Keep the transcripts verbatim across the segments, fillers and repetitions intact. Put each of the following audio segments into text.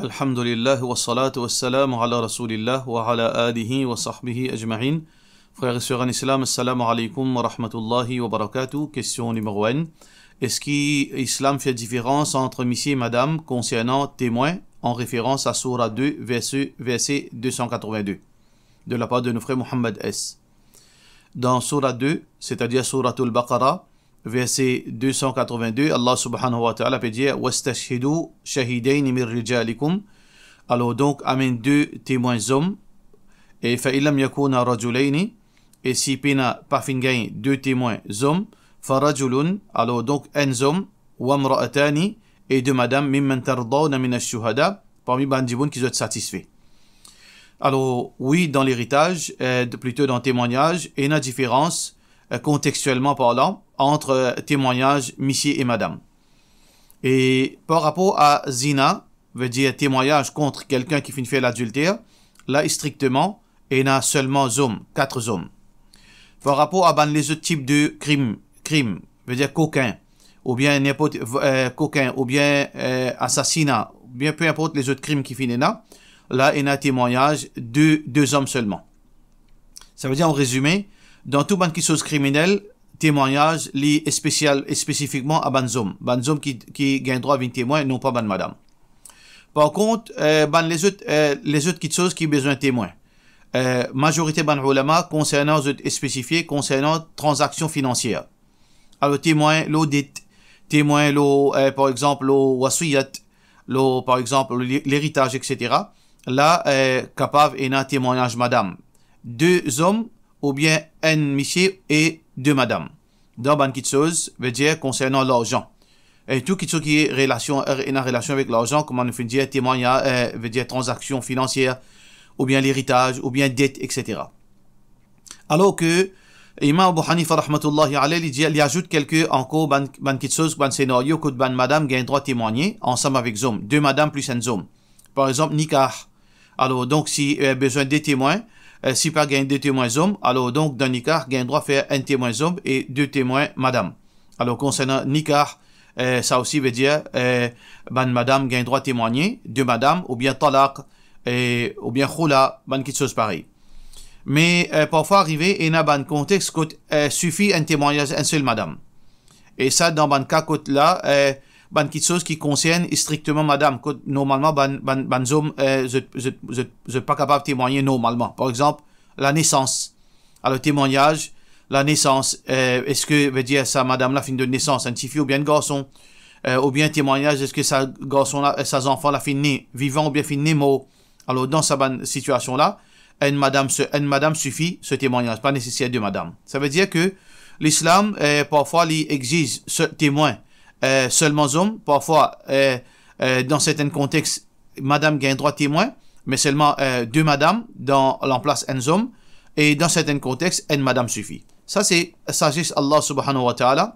Alhamdulillah, wa salatu wa salam ala Rasoulillah, wa ala alihi wa sahbihi ajma'in. Frères et sœurs en islam, assalamu alaikum wa rahmatullahi wa barakatuh. Question numéro un. Est-ce que l'islam fait différence entre monsieur et madame concernant témoin, en référence à Sourate deux, verset, verset deux cent quatre-vingt-deux, de la part de nos frères Mohamed S? Dans Sourate deux, c'est-à-dire Sourate Al-Baqarah, verset deux cent quatre-vingt-deux, Allah subhanahu wa ta'ala pe dir, "Wastashhidu shahidayn min rijalikum." Alors donc, amenn deux témoins hommes. E fa in lam yakuna rajulayni, e si pena, pa finn gagn deux témoins hommes, fa rajulun, alors donc enn zom, wa imra'atani, e de madam, mimman tardawna minash shuhada, parmi bann dimoun ki zot satisfe. Alors, oui, dans l'héritage, euh, de- plutôt dans témoignage, ena diférans, euh, contextuellement parlant, entre, euh, témoignage monsieur et madame. E par rapor a zina, vedir témoignage contre quelqu'un ki finn fer ladilter, la strikteman, ena selman zom, kat zom. Par rapor a bann lezot tip de krim, krim, vedir kokin, oubien ninport, euh, kokin, oubien, euh, asasina, oubien pe inport lezot krim ki finn ena, la ena témoignage de, de zom selman. Savedir, an rezime, dan tou bann kiksoz kriminel, témoignage, li espesial, espesifikman a bann zom. Bann zom ki, ki gagn drwa vinn temwin, non pa bann madam. Par kont, euh, bann lezot, euh, lezot kiksoz ki bizin temwin, euh, mazorite bann oulama konsernan zot spesifie konsernan tranzaksion finansier. Alor, temwin lor det, temwin lor, euh, par exanp, lor wasiyat, lor, par exanp, lor le-, leritaz, et cetera. La, euh, kapav ena temwagnaz madam. De zom oubien enn misie e de madam. Dan bann kiksoz, vedir konsernan larzan. E tou kiksoz ki relasion, ena relasion avek larzan, kouma nou finn dir, temwagna-, euh, vedir tranzaksion finansier, oubien leritaz, oubien det, et cetera. Alor ke Imam Abu Hanifa rahmatullahi alayh, li dir, li azout kelke ankor bann, bann kiksoz, bann senario kot bann madam gagn drwa temwagne ansam avek zom, de madam plis enn zom. Par exanp, nikah. Alor, donk, si, euh, bizin de temwin, euh, si pa gagn de temwin zom, alor, donk, dan nikah, gagn drwa fer enn temwin zom e de temwin madam. Alor, konsernan nikah, euh, sa osi vedir, euh, bann madam gagn drwa temwagne, de madam, oubien talaq, e, oubien khoula, bann kiksoz parey. Me, euh, parfwa arive, ena bann kontex kot, euh, sifi enn temwagnaz enn sel madam. E sa, dan bann ka kot la, euh, bann kiksoz ki konsern strikteman madam, kot normalman bann, bann, bann zom, euh, zot, zot, zot, zot pa kapav temwagne normalman. Par exanp, lanesans. Alor, temwagnaz lanesans, euh, eski, vedir, sa madam la finn donn nesans, enn tifi oubien enn garson? Euh, oubien temwagnaz, eski sa garson la, sa zanfan la finn ne vivan oubien finn ne mor? Alor, dan sa bann sitiasion la, enn madam se-, enn madam sifi so temwagnaz, pa neseser de madam. Savedir ke lislam, euh, parfwa, li exiz se-, temwin, euh, selman zom, parfwa, euh, euh, dan sertin kontex, madam gagn drwa temwin, me selman, euh, de madam dan lanplas enn zom, e dan sertin kontex, enn madam sifi. Sa se sazes Allah subhanahu wa ta'ala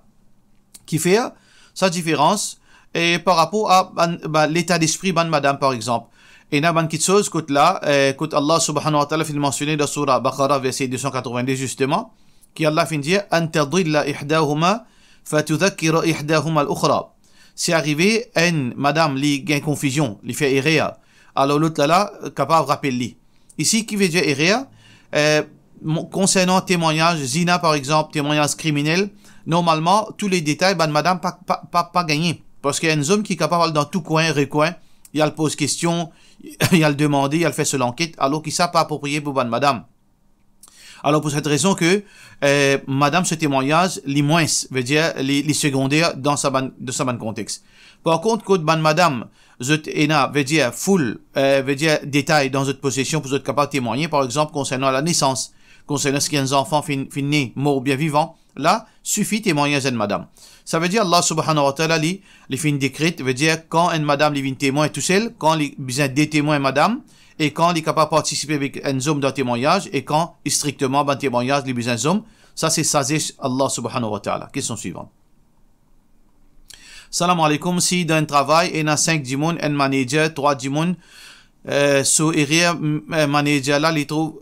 ki fer sa diferans, e par rapor a bann, bann, leta lespri bann madam, par exanp. Ena bann kiksoz kot la, euh, kot Allah subhanahu wa ta'ala finn mansione dan Sourate Baqarah, verset deux cent quatre-vingt-deux, zisteman, ki Allah finn dir, "An tadilla ihdahuma fatudhakkira ihdahuma al-ukhra." Si arive enn madam, li gagn konfizion, li fer erer, alor lot la la kapav rapel li. Isi, ki vedir erer? Euh, mo-, konsernan temwagnaz zina, par exanp, temwagnaz kriminel, normalman, tou le detay, bann madam pa, pa, pa, pa gagne. Parski enn zom ki kapav al dan tou kwin, rekwin, li al poz kestion, li al demande, li al fer so lanket, alor ki sa pa apropriye pou bann madam. Alor, pou set rezon ke, euh, madam so temwagnaz, li mwins, vedir, li, li segonder dan sa bann, dan sa bann kontex. Par kont, kot bann madam, zot ena, vedir, foul, euh, vedir, detay dan zot posesion pou zot kapav temwagne, par exanp, konsernan lanesans, konsernan si enn zanfan finn, finn ne, mor oubien vivan, la, sifi temwagnaz enn madam. Savedir Allah subhanahu wa ta'ala, li, li finn dekret, vedir, kan enn madam li vinn temwin tousel, kan li bizin de temwin madam, e kan li kapav partisipe avek enn zom dan temwagnaz, e kan strikteman bann temwagnaz li bizin zom, sa se sazes Allah subhanahu wa ta'ala. Kestion swivan. Salam alaikum, si dan enn travay ena sink dimoun, enn manager, trwa dimoun, euh, so erer, m-, euh, manager la, li trouv,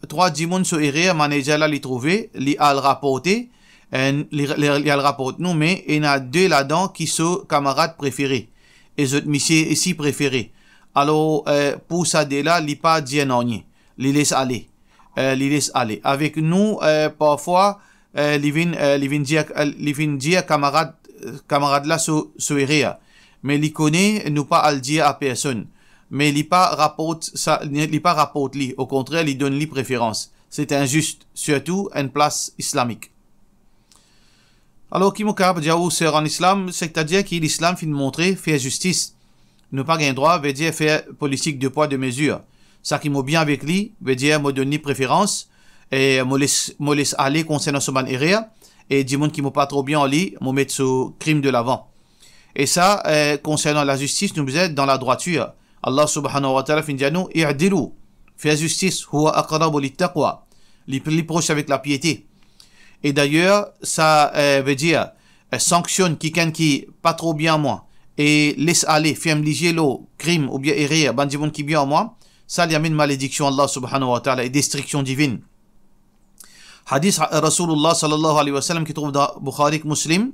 trwa dimoun so erer, manager la, li trouve, li al raporte, euh, li, li, li al raport nou, me ena de ladan ki so kamarad prefere, e zot misie isi prefere. Alor, eh, pou sa de la, li pa dir nanye, li les ale. Eh, li les ale. Avek nou, eh, parfwa, eh, li vinn, eh, li vinn dir, eh, li vinn dir kamarad, kamarad la so, so erer. Me li kone nou pa al dir a personn. Me li pa raport sa, li, li pa raport li. Okontrer, li donn li preferans. Se inzis, sirtou enn plas islamik. Alor, ki mo kapav dir ou, ser an Islam, setadir ki Lislam finn montre fer zistis. Nou pa gagn drwa, vedir fer politik de pwa, de mezir. Sa ki mo bien avek li, vedir mo donn li preferans, e mo les, mo les ale konsernan so bann erer, e dimoun ki mo pa tro bien ar li, mo met so krim delavan. E sa, eh, konsernan lazistis, nou bizin dan ladrwatir. Allah subhanahu wa ta'ala finn dir nou, "I'dilu", fer zistis, "huwa aqrabu littaqwa", li pli pros avek lapiete. E dayer, sa, eh, vedir, eh, sanksionn kikenn ki pa tro bien mwa, e les ale, ferm lizie lor krim oubien erer bann dimoun ki bien mwa, sa li amenn malediksion Allah subhanahu wa ta'ala e destriksion divinn. Hadis Rasoulullah sallallahu alayhi wa sallam ki trouv dan Bukhari ek Muslim,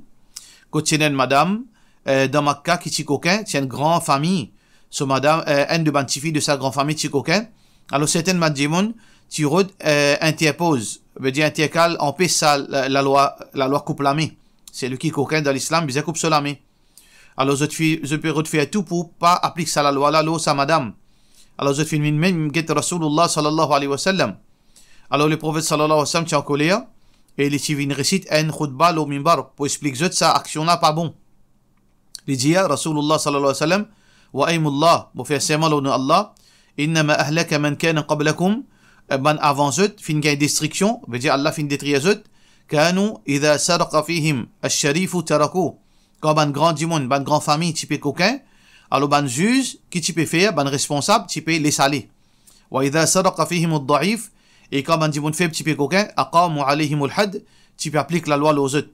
kot ti ena enn madam, eh, dan Makka ki ti kokin, ti enn gran fami. So madam, eh, enn de bann tifi de sa gran fami ti kokin. Alor sertin bann dimoun ti rod, eh, interpoz, vedir interkal, anpes sa la, lalwa, lalwa koup lame. Selwi ki kokin dan Lislam bizin koup so lame. Alor zot fi-, zot pe rod fer tou pou pa aplik sa lalwa la lor sa madam. Alor zot finn vinn mem get Rasoulullah sallallahu alayhi wa sallam. Alor Leprofet sallallahu alayhi wa sallam ti ankoler e li ti vinn resit enn khoutba lor minbar pou explik zot sa aksion la pa bon. Li dir, Rasoulullah sallallahu alayhi wa sallam, "Wa aymullah", mo fer serman lor nom Allah, "innama ahlaka man kana qablakum", eh, bann avan zot finn gagn destriksion, vedir Allah finn detrir zot, "kanu idha saraqa fihim ash-sharifu taraku." Kan bann gran dimoun, bann gran fami ti pe kokin, alor bann ziz, ki ti pe fer, bann responsab ti pe les ale. "Wa idha saraqa fihim ad-da'if", e kan bann dimoun feb ti pe kokin, "aqamu alayhim al-hadd", ti pe aplik lalwa lor zot.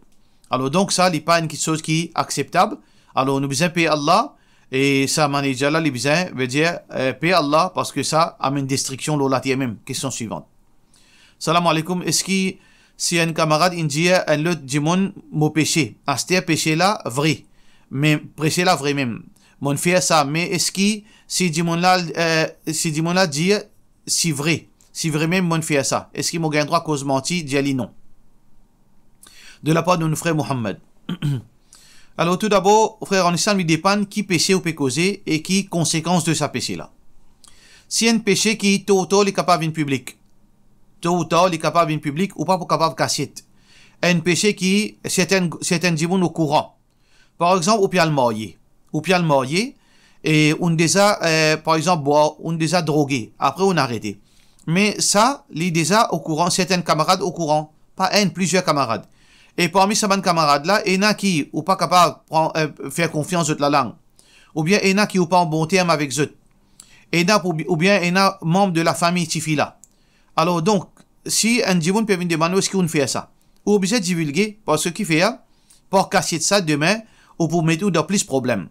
Alor donk sa, li pa enn kiksoz ki akseptab. Alor nou bizin per Allah, e sa manager la, li bizin, vedir, eh, per Allah, parski sa amenn destriksion lor later mem. Kestion swivan. Salam aleykoum, eski si enn kamarad inn dir enn lot dimoun mo pese, aster pese la vre, me pese la vre mem, mo'nn fer sa, me eski si dimoun la, eh, si dimoun la dir si vre, si vre mem mo'nn fer sa, eski mo gagn drwa koz manti, dir li non? De lapar de nou frer Mohammad. Alor, toudabor, frer an Islam, li depann ki pese ou pe koze e ki konsekans de sa pese la. Si enn pese ki to ou tar li kapav vinn piblik, to ou tar li kapav vinn piblik, ou pa pou kapav kasiet. Enn pese ki sertin, sertin dimoun okouran. Par exanp, ou pe al marye. Ou pe al marye e ou'nn deza, eh, par exanp, bwar, ou'nn deza droge. Apre, ou'nn arete. Me sa, li deza okouran, sertin kamarad okouran. Pa enn, plizier kamarad. E parmi sa bann kamarad la, ena ki ou pa kapav pran, eh, fer konfians zot lalang. Oubien ena ki ou pa an bon term avek zot. Ena pou, oubien ena manb de lafami tifi la. Alor donk, si enn dimoun pe vinn demann ou eski ou'nn fer sa, ou oblize divilge, parski kifer, par kasiet sa, demin, ou pou met ou dan plis problem.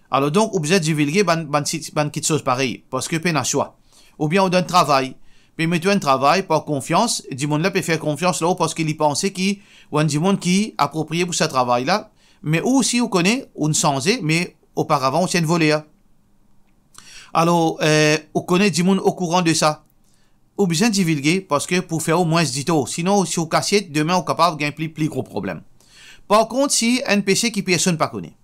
Alor donk, ou bizin divilge bann, bann, bann kiksoz parey, parski pena swa. Oubien ou dan enn travay, pe met ou enn travay par konfians, dimoun la pe fer konfians lor ou parski li panse ki ou enn dimoun ki aproprie pou sa travay la, me ou osi ou kone, ou'nn sanze, me oparavan ou ti enn voler. Alor, eh, ou kone dimoun okouran de sa. Ou bizin divilge parski pou fer ou mwins ditor. Sinon, si ou kasiet, demin ou kapav gagn pli, pli gro problem. Par kont, si enn pese ki personn pa kone,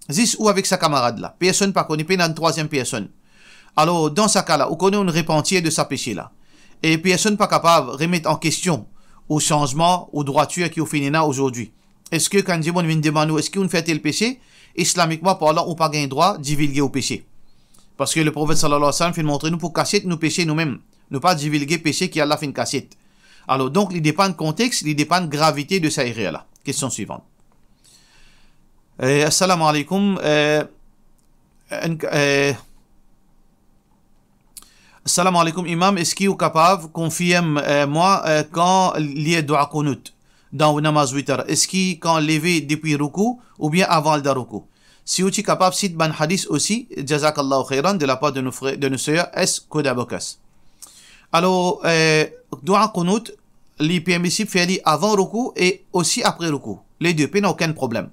zis ou avek sa kamarad la, personn pa kone, pena enn trwaziem personn. Alor, dan sa ka la, ou kone ou'nn repantir de sa pese la. E personn pa kapav remet an kestion ou sanzman ou drwatir ki ou finn ena azordi. Eski kan dimoun vinn demann ou, eski ou'nn fer tel pese, islamikman parlan, ou pa gagn drwa divilge ou pese. Parski Leprofet sallallahu alayhi wa sallam finn montre nou pou kasiet nou pese noumem. Nou pa divilge pese ki Allah finn kasiet. Alor, donk, li depann kontex, li depann gravite de sa erer la. Kestion swivan. Eh, assalamu alaikum. Eh, enn, eh, Salam alaikum, Imam. Eski ou kapav konfirm, eh, mwa, eh, kan lir dua kounout dan ou namaz witar? Eski kan leve depi roukou oubien avan al dan roukou? Si ou ti kapav sit bann hadis osi, jazakallahu khairan, de lapar de nou frer, de nou ser S Kodabokas. Alor, eh, dua kounout, li permisib fer li avan roukou e osi apre roukou. Le de, pena okenn problem.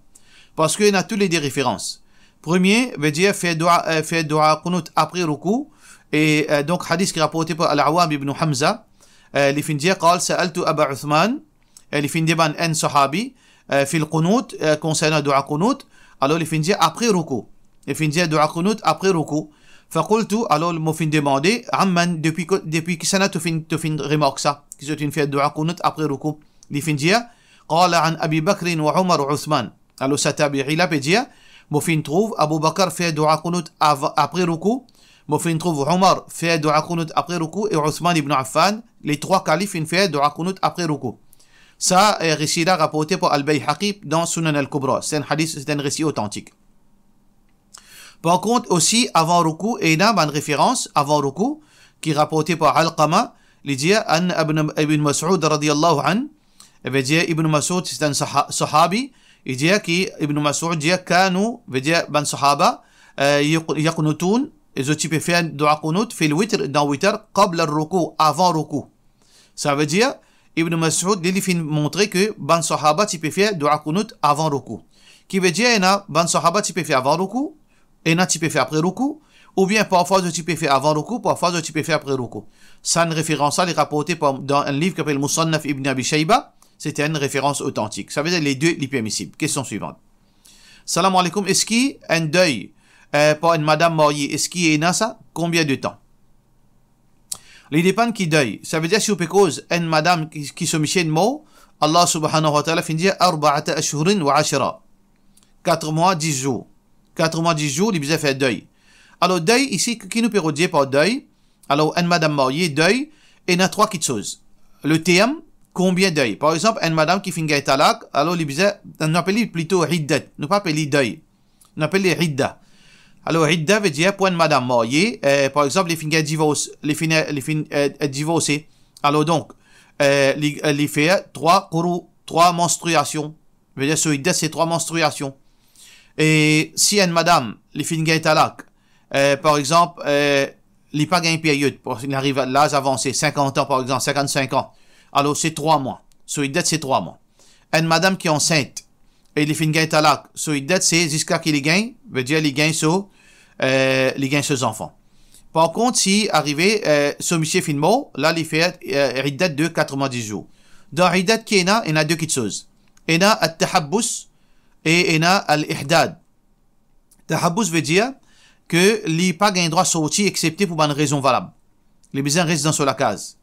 Parski ena toule de referans. Premie, vedir fer doua, eh, fer doua kounout apre roukou. E, eh, donk, hadis ki raporte par Al-Awwam ibn Hamza, eh, li finn dir, قال: سألت أبا عثمان, eh, li finn demann enn sahabi, eh, في القنوت, eh, konsernan doua kounout, alor li finn dir apre roukou. Li finn dir doua kounout apre roukou. فقلت, alor mo finn demande, عمن, depi ko-, depi kisannla to finn, to finn remark sa, ki zot finn fer doua kounout apre roukou? Li finn dir, قال: عن أبي بكر وعمر وعثمان. Alor sa tabi'i la pe dir, mo finn trouv Abu Bakr fer doua kounout av-, apre roukou, mo finn trouv Omar fer doua kounout apre roukou, e Ousman ibn Affan, le trwa kalif finn fer doua kounout apre roukou. Sa, eh, resi la raporte par Al-Bayhaqi dan Sunan Al-Kubra. Se enn hadis, se enn resi otantik. Par kont, osi, avan roukou, ena bann referans avan roukou ki raporte par Alqama, li dir, an Ibn, Ibn Mas'ud radiyallahu anhu, vedir Ibn Mas'ud, se enn saha-, sahabi, li dir ki Ibn Mas'ud dir, كانوا, vedir bann sahaba, eh, yaq-, يقنتون, e zot ti pe fer doua kounout, في الوتر, dan witr, قبل الركوع, avan roukou. Savedir, Ibn Mas'ud, li, li finn montre ki bann sahaba ti pe fer doua kounout avan roukou. Ki vedir, ena bann sahaba ti pe fer avan roukou, ena ti pe fer apre roukou, oubien parfwa zot ti pe fer avan roukou, parfwa zot ti pe fer apre roukou. Sa enn referans la, li raporte par, dan enn liv ki apel Musannaf Ibn Abi Shayba, se enn referans otantik. Savedir, le de, li permisib. Kestion swivan. Salam aleykoum, eski enn dey, eh, par enn madam marye, eski ena sa? Konbien de tan? Li depann ki dey. Savedir, si ou pe koz enn madam ki, ki so misie inn mor, Allah subhanahu wa ta'ala finn dir, أربعة أشهر وعشرة. Kat mwa, dis zour. Kat mwa, dis zour, li bizin fer dey. Alor, dey isi, ki nou pe rod dir par dey? Alor, enn madam marye, dey, ena trwa kitsoz. Le term, konbien dey? Par exanp, enn madam ki finn gagn talak, alor li bizin, nou apel li plito iddat, nou pa apel li dey. Nou apel li idda. Alor, idda vedir pou enn madam marye, eh, par exanp, li finn gagn divors, li finn, li finn, eh, eh, divorse. Alor donk, eh, li, eh, li fer trwa quru, trwa manstriasion. Vedir so idda se trwa manstriasion. E si enn madam, li finn gagn talak, eh, par exanp, eh, li pa gagn period, parski li ariv laz avanse, sinkant an par exanp, sinkant-sink an, alor se trwa mwa. So idda se trwa mwa. Enn madam ki ansint e li finn gagn talak, so idda se ziska ki li gagn, vedir li gagn so, eh, li gagn so zanfan. Par kont, si arive, eh, so misie finn mor, la li fer, eh, idda de kat mwa dis zour. Dan idda ki ena, ena de kitsoz. Ena at-tahabbus e ena al-ihdad. Tahabbus vedir ke li pa gagn drwa sorti exsepte pou bann rezon valab. Li bizin res dan so lakaz.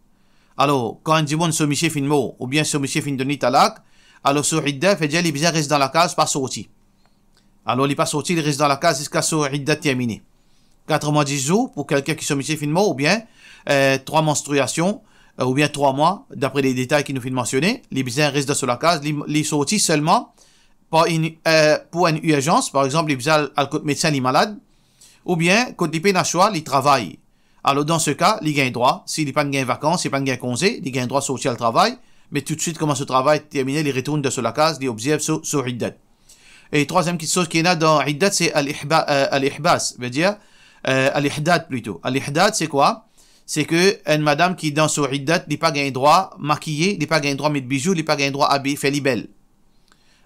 Alor, kan enn dimoun so misie finn mor, oubien so misie finn donn li talak, alor so idda, vedir li bizin res dan lakaz, pa sorti. Alor, li pa sorti, li res dan lakaz ziska so idda termine. Kat mwa dis zour pou kelkenn ki so misie finn mor, oubien, eh, trwa manstriasion, eh, oubien trwa mwa, dapre le detay ki nou finn mansione, li bizin res dan so lakaz, li, li sorti selman par enn, eh, pou enn irzans, par exanp, li bizin al, al kot medsin, li malad, oubien kot li pena swa, li travay. Alor, dan se ka, li gagn drwa, si li pa'nn gagn vakans, li pa'nn gagn konze, li gagn drwa sorti al travay, me toutswit kouma so travay termine, li retourn dan so lakaz, li obzerv so, so iddat. E trwaziem kitsoz ki ena dan iddat, se al-ihba-, eh, al-ihbas, vedir, eh, al-ihdad plito. Al-ihdad, se kwa? Se ke enn madam ki dan so iddat, li pa gagn drwa makiye, li pa gagn drwa met bizou, li pa gagn drwa abiye, fer li bel.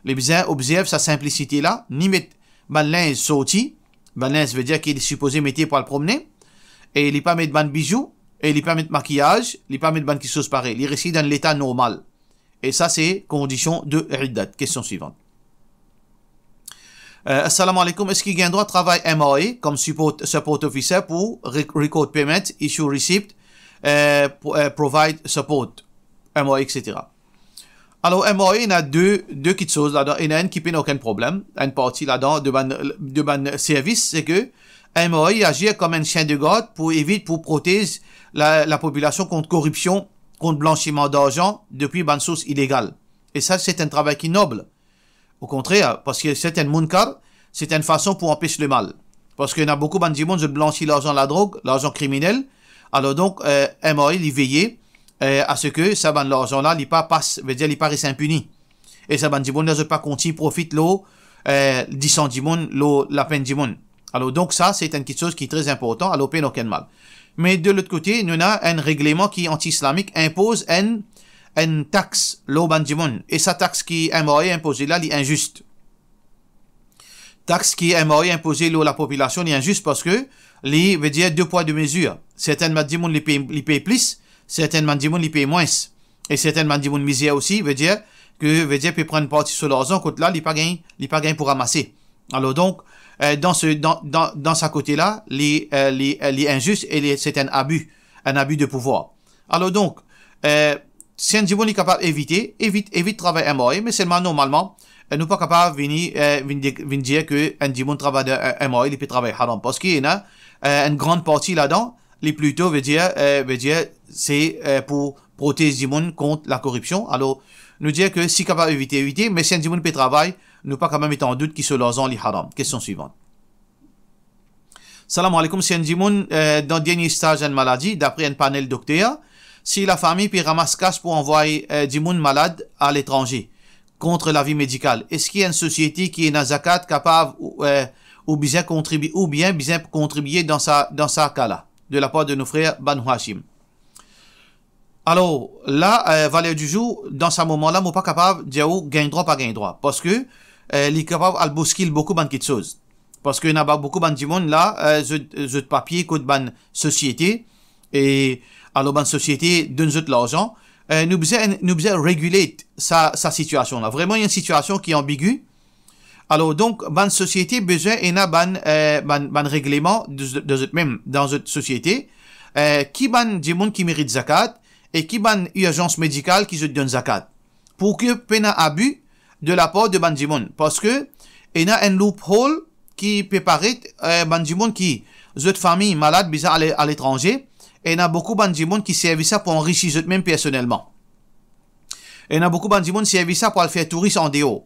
Li bizin obzerv sa sinplisite la, ni met bann linz sorti, bann linz vedir ki li sipoze mete pou al promne, e li pa met bann bizou, e li pa met makiyaz, li pa met bann kitsoz parey. Li res dan leta normal. E sa se kondision de iddat. Kestion swivan. Eh, assalamu alaikum. Eski gagn drwa travay M R A kom support, support officer pou rec-, record payment, issue receipt, eh, pou, eh, provide support, M R A, et cetera. Alor, M R A, ena de, de kitsoz ladan. Ena enn ki pena okenn problem. Enn parti ladan, de bann, de bann servis, se ke M R A azir kom enn sien de gard pou evit, pou protez la, lapopilasion kont koripsion, kont blansiman darzan depi bann sours ilegal. E sa, se enn travay ki nob. Okontrer, parski se enn munkar, se enn fason pou anpes lemal. Parski ena boukou bann dimoun, zot blansi larzan ladrog, larzan kriminel. Alor donk, eh, M R A, li veye, eh, a se ke sa bann larzan la, li pa pas, vedir li pa res inpini. E sa bann dimoun la, zot pa kontign profit lor, eh, disan dimoun, lor lapenn dimoun. Alor donk sa, se enn kitsoz ki tre inportan, alor pena okenn mal. Me de lot kote, nou ena enn regleman ki anti-islamik, inpoz enn, enn tax lor bann dimoun. E sa tax ki M R A inpoze la, li inzis. Tax ki M R A inpoze lor lapopilasion, li inzis parski li, vedir, de pwa, de mezir. Sertin bann dimoun, li pey, li pey plis, sertin bann dimoun, li pey mwins. E sertin bann dimoun mizer osi, vedir, ki, vedir, pe pran parti so larzan, kot la, li pa gagn, li pa gagn pou ramase. Alor donk, eh, dan se, dan, dan, dan sa kote la, li, eh, li, eh, li inzis e li, se enn abi, enn abi de pouvwar. Alor donk, eh, si enn dimoun li kapav evite, evit, evit travay M R A, me selman normalman, eh, nou pa kapav vini, eh, vinn de-, vinn dir ki enn dimoun travay dan, eh, M R A, li pe travay haram. Parski ena, eh, enn gran parti ladan, li plito, vedir, eh, vedir, se, eh, pou protez dimoun kont lakoripsion. Alor, nou dir ki si kapav evite, evite, me si enn dimoun pe travay, nou pa kapav met an dout ki so larzan li haram. Kestion swivan. Salam aleykoum, si enn dimoun, eh, dan dernie staz enn maladi, dapre enn panel dokter, si lafami pe ramas kas pou anvway, eh, dimoun malad aletranze, kont lavi medikal, eski enn sosiete ki ena zakat kapav ou, eh, ou bizin kontribie, oubien bizin kontribie dan sa, dan sa ka la, de lapar de nou frer Banu Hashim? Alor, la, eh, valer di zour, dan sa moman la, mo pa kapav dir ou gagn drwa, pa gagn drwa. Parski, eh, li kapav al bouskil boukou bann kiksoz. Parski ena ba-, boukou bann dimoun la, eh, zot, zot papie kot bann sosiete, e alor bann sosiete donn zot larzan. Eh, nou bizin, nou bizin regulate sa, sa sitiasion la. Vreman, enn sitiasion ki anbigi. Alor donk, bann sosiete bizin ena bann, eh, bann, bann regleman de, de zot mem dan zot sosiete, eh, ki bann dimoun ki merit zakat e ki bann irzans medikal ki zot donn zakat. Pou ki pena abi de lapar de bann dimoun. Parski ena enn loophole ki pe paret, eh, bann dimoun ki zot fami malad bizin ale aletranze, ena boukou bann dimoun ki servi sa pou anrisi zot mem personelman. Ena boukou bann dimoun servi sa pou al fer touris andeor.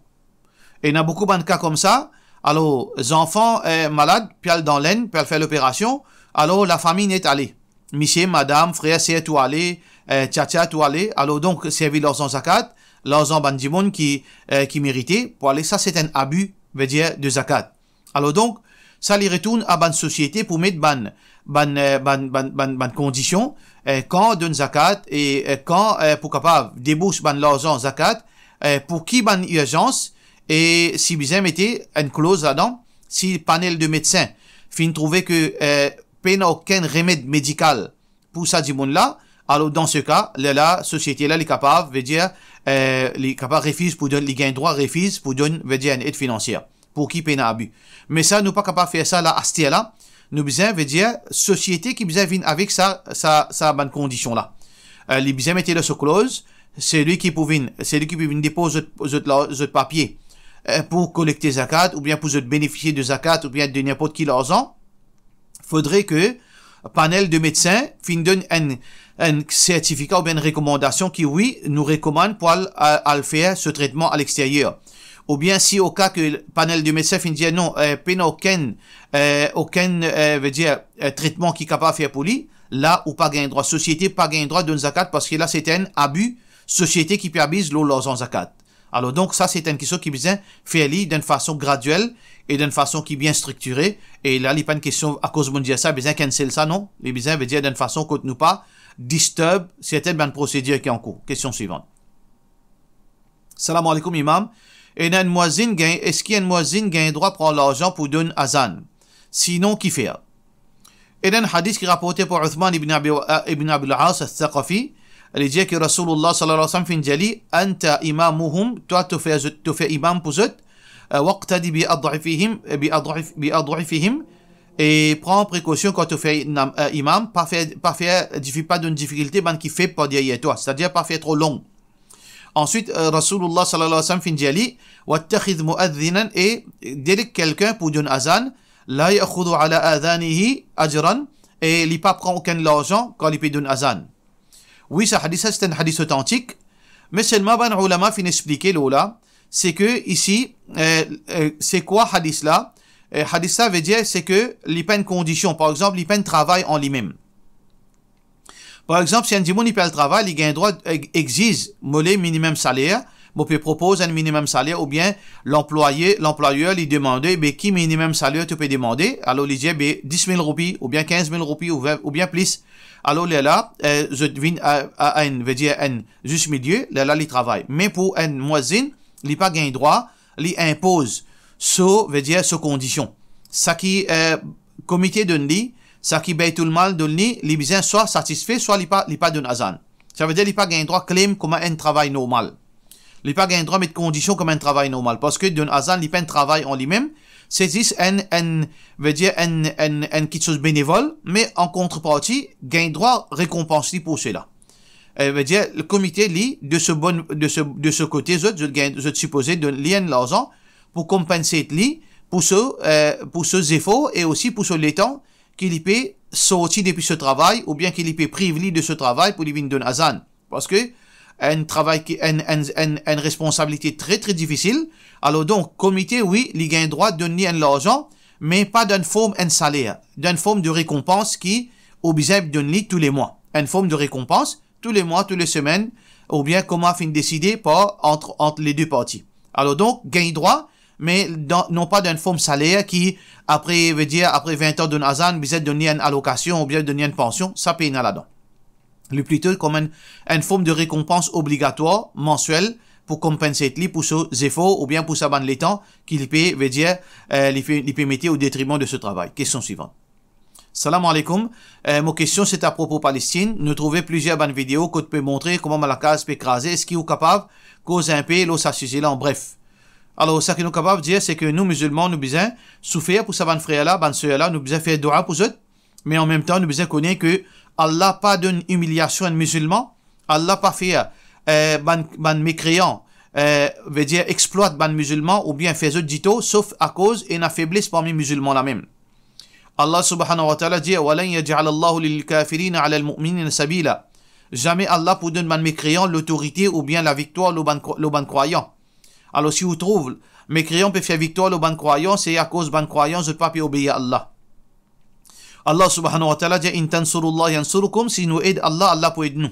Ena boukou bann ka koumsa, alor, zanfan, eh, malad, pe al dan Lenn, pe al fer loperasion, alor, lafami net ale. Misie, madam, frer, ser, tou ale, eh, tia-tia, tou ale. Alor, donk, servi larzan zakat, larzan bann dimoun ki, eh, ki merite, pou ale, sa se enn abi, vedir, de zakat. Alor donk, sa li retourn a bann sosiete pou met bann, bann, eh, bann, bann, bann, bann kondision, eh, kan donn zakat e, eh, kan, eh, pou kapav debours bann larzan zakat, eh, pou ki bann irzans, e si bizin mete enn kloz ladan, si panel de medsin finn trouve ki, eh, pena okenn remed medikal pou sa dimoun la, alor dan se ka, lerla sosiete la li kapav, vedir, eh, li kapav refiz pou donn, li gagn drwa refiz pou donn, vedir, enn ed finansie. Pou ki pena abi. Me sa, nou pa kapav fer sa la, aster la. Nou bizin, vedir, sosiete ki bizin vinn avek sa, sa, sa bann kondision la. Eh, li bizin mete dan so kloz, seli ki pou vinn, seli ki pou vinn depoz zot, zot la, zot papie, eh, pou kolekte zakat, oubien pou zot benefisie de zakat, oubien de ninport ki larzan, fodre ki panel de medsin finn donn enn, enn sertifika oubien enn rekomandasion ki wi, nou rekomann pou al, al, al fer so tretman alexteryer. Oubien si oka ki panel de medsin finn dir non, eh, pena okenn, eh, okenn, eh, vedir, eh, tretman ki kapav fer pou li, la ou pa gagn drwa, sosiete pa gagn drwa donn zakat, parski la se enn abi, sosiete ki pe abiz lor larzan zakat. Alor donk, sa se enn kiksoz ki bizin fer li dan enn fason gradiel e dan enn fason ki bien striktire. E la, li pa enn kestion akoz mo'nn dir sa, bizin cancel sa, non. Li bizin, vedir, dan enn fason kot nou pa disturb sertin bann prosedir ki ankour. Kestion swivan. Salam aleykoum, Imam. Ena enn mouazin gagn, eski enn mouazin gagn drwa pran larzan pou donn azan? Sinon, kifer? Ena enn hadis ki raporte par Uthman ibn Abi, eh, ibn Abil As Ath-Thaqafi, li dir ki Rasoulullah sallallahu alayhi wa sallam finn dir li, "Anta imamuhum, twa to fer zot, to fer imam pou zot, eh, waqtadi bi ad'afihim, eh, bi ad'af-, bi ad'afihim, e pran prekosion kan to fer nam-, eh, imam, pa fer, pa fer difi-, pa donn difikilte bann ki feb par deryer twa, setadir pa fer tro long." Answit, eh, Rasoulullah sallallahu alayhi wa sallam finn dir li, "Wattakhidh muadhdhinan", e deleg kelkenn pou donn azan, "la ya'khudhu ala adhanihi ajran", e li pa pran okenn larzan kan li pe donn azan. Wi, sa hadis la, se enn hadis otantik, me selman bann oulama finn explike lor la, se ki isi, eh, eh, se kwa hadis la? Eh, hadis la vedir se ki li pa enn kondision, par exanp, li pa enn travay an limem. Par exanp, si enn dimoun li pe al travay, li gagn drwa eg-, exiz, mo le minimum saler, mo pe propoz enn minimum saler, oubien lanplwaye, lanplwayer li demande, be ki minimum saler to pe demande? Alor li dir, be dis mil roupi, oubien kinz mil roupi, oubien, oubien plis. Alor lerla, eh, zot vinn a, a, a enn, vedir enn zis milie, lerla li travay. Me pou enn mouazin, li pa gagn drwa, li inpoz so, vedir so kondision. Sa ki, eh, komite donn li, sa ki Baytul Mal donn li, li bizin swa satisfe, swa li pa, li pa donn azan. Savedir li pa gagn drwa claim kouma enn travay normal. Li pa gagn drwa met kondision kouma enn travay normal, parski donn azan li pa enn travay an limem, se zis enn, enn, vedir enn, enn, enn kiksoz benevol, me an kontreparti, gagn drwa rekonpans li pou sela. Eh, vedir, le komite, li, de so bon, de so, de so kote, zot, zot gagn, zot sipoze donn li enn larzan pou konpans li pou so, eh, pou so zefor e osi pou so letan ki li pe sorti depi so travay oubien ki li pe priv li de so travay pou li vinn donn azan. Parski enn travay ki, enn, enn, enn, enn responsabilite tre, tre difisil. Alor donk, komite, wi, li gagn drwa donn li enn larzan, me pa dan form enn saler, dan form de rekonpans ki ou bizin donn li tou le mwa. Enn form de rekonpans tou le mwa, tou le semenn, oubien kouma finn deside par ant, ant le de parti. Alor donk, gagn drwa, me dan, non pa dan enn form saler ki, apre, vedir, apre vin an donn azan, bizin donn li enn alokasion oubien donn li enn pansion, sa pena ladan. Li plito kouma enn, enn form de rekonpans obligatwar, mansiel, pou konpans li pou so zefor oubien pou sa bann letan ki li pe, vedir, eh, li pe, li pe mete o detriman de so travay. Kestion swivan. Salam aleykoum. Eh, mo kestion se apropo Palestinn. Nou trouve plizier bann video kot pe montre kouma bann lakaz pe kraze. Eski ou kapav koz inpe lor sa size la an bref? Alor, sa ki nou kapav dir, se ke nou mizilman, nou bizin soufer pou sa bann frer la, bann ser la, nou bizin fer doua pou zot, me an mem tan, nou bizin kone ke Allah pa donn imiliasion enn mizilman, Allah pa fer, eh, bann, bann mekreyan, eh, vedir explwat bann mizilman oubien fer zot ditor, sof akoz ena febles parmi mizilman la mem. Allah subhanahu wa ta'ala dir, "Wa lan yaj'ala Allahu lil kafirina 'ala al mu'minina sabila." Zame Allah pou donn bann mekreyan lotorite oubien laviktwar lor bann kro-, lor bann krwayan. Alor, si ou trouv mekreyan pe fer viktwar lor bann krwayan, se akoz bann krwayan, zot pa pe obeir Allah. Allah subhanahu wa ta'ala dir, "In tansurullaha yansurukum," si nou ed Allah, Allah pou ed nou.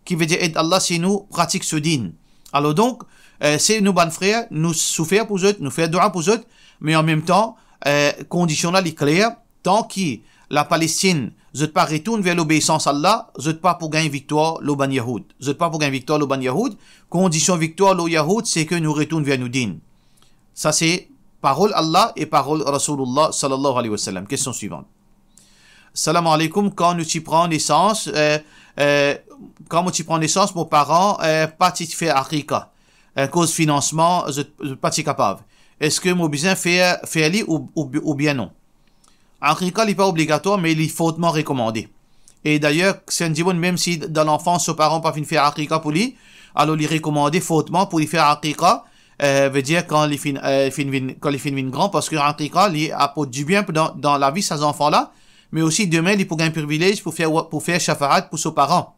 Ki vedir ed Allah si nou pratik so din. Alor donk, eh, se nou bann frer, nou soufer pou zot, nou fer doua pou zot, me an mem tan, eh, kondision la li kler, tan ki Lapalestinn, zot pa retourn ver lobeisans Allah, zot pa pou gagn viktwar lor bann Yahoud. Zot pa pou gagn viktwar lor bann Yahoud. Kondision viktwar lor Yahoud, se ke nou retourn ver nou din. Sa se parol Allah e parol Rasoulillah sallallahu alayhi wa sallam. Kestion swivan. Salam aleykoum, kan nou ti pran nesans, eh, eh, kan mo ti pran nesans, mo paran, eh, pa ti fer aqiqa. Akoz finansman, zot, zot pa ti kapav. Eski mo bizin fer, fer li ou, ou, oubien non? Aqiqa, li pa obligatwar, me li fortman rekomande. E dayer, si enn dimoun, mem si dan lanfans so paran pa finn fer aqiqa pou li, alor li rekomande fortman pou li fer aqiqa, eh, vedir kan li finn, eh, finn vinn, kan li finn vinn gran, parski aqiqa, li aport dibien dan, dan lavi sa zanfan la, me osi demin, li pou gagn privilez pou fer, pou fer shafaat pou so paran.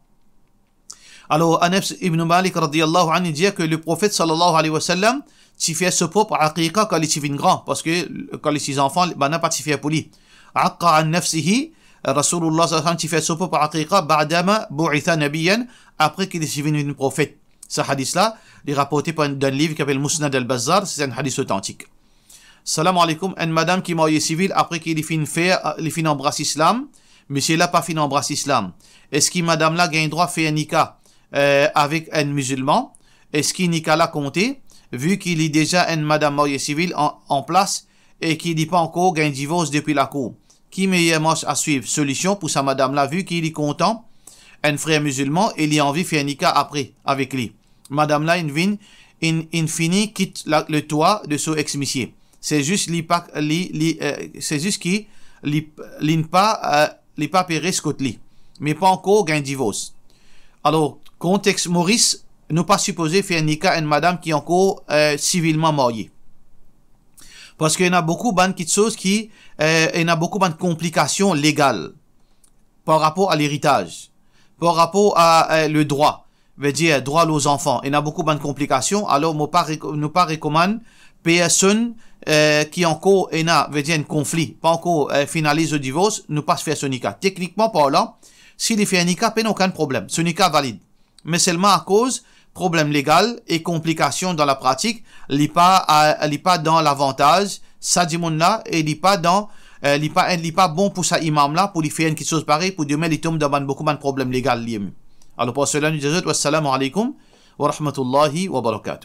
Alor, Anas ibn Malik radiyallahu anhu dir ke Leprofet sallallahu alayhi wa sallam ti fer so prop aqiqa kan li ti vinn gran, parski kan li ti zanfan, bann la pa ti fer pou li. Aqqa an nafsihi, Rasoulillah sallallahu alayhi wa sallam ti fer so prop aqiqa ba'dama bu'itha nabiyyan, apre ki li ti vinn, vinn profet. Sa hadis la, li raporte par enn, dan liv ki apel Musnad al-Bazzar, se enn hadis otantik. Salam aleykoum, enn madam ki marye sivil apre ki li finn fer, li finn anbras Islam, misie la pa finn anbras Islam. Eski madam la gagn drwa fer nika, eh, avek enn mizilman? Eski nika la konte, vi ki li deza enn madam marye sivil an, an plas e ki li pa ankor gagn divors depi lakour? Ki meyer mars a swiv? Solision pou sa madam la, vi ki li kontan enn frer mizilman e li anvi fer nika apre avek li. Madam la inn vinn, inn, inn fini kit la, le twa de so ex misie. Se zis li pa, li, li, eh, se zis ki li, li pa, eh, li pa pe res kot li. Me pa ankor gagn divors. Alor, kontex Moris, nou pa sipoze fer nika enn madam ki ankor, eh, sivilman marye. Parski ena boukou bann kiksoz ki, eh, ena boukou bann konplikasion legal par rapor a leritaz, par rapor a, eh, le drwa, vedir drwa lor zanfan, ena boukou bann konplikasion, alor mo pa reko-, nou pa rekomann personn, eh, ki ankor ena, vedir enn konfli, pa ankor, eh, finaliz so divors, nou pa fer so nika. Teknikman parlan, si li fer nika, pena okenn problem, so nika valid. Me selman akoz problem legal e konplikasion dan lapratik, li pa, eh, li pa dan lavantaz sa dimoun la e li pa dan, eh, li pa, li pa bon pou sa imam la pou li fer enn kiksoz parey pou demin li tom dan bann boukou bann problem legal li mem. Alor par sela nou dir zot, wassalamu aleykoum wa rahmatullahi wa barakatuh.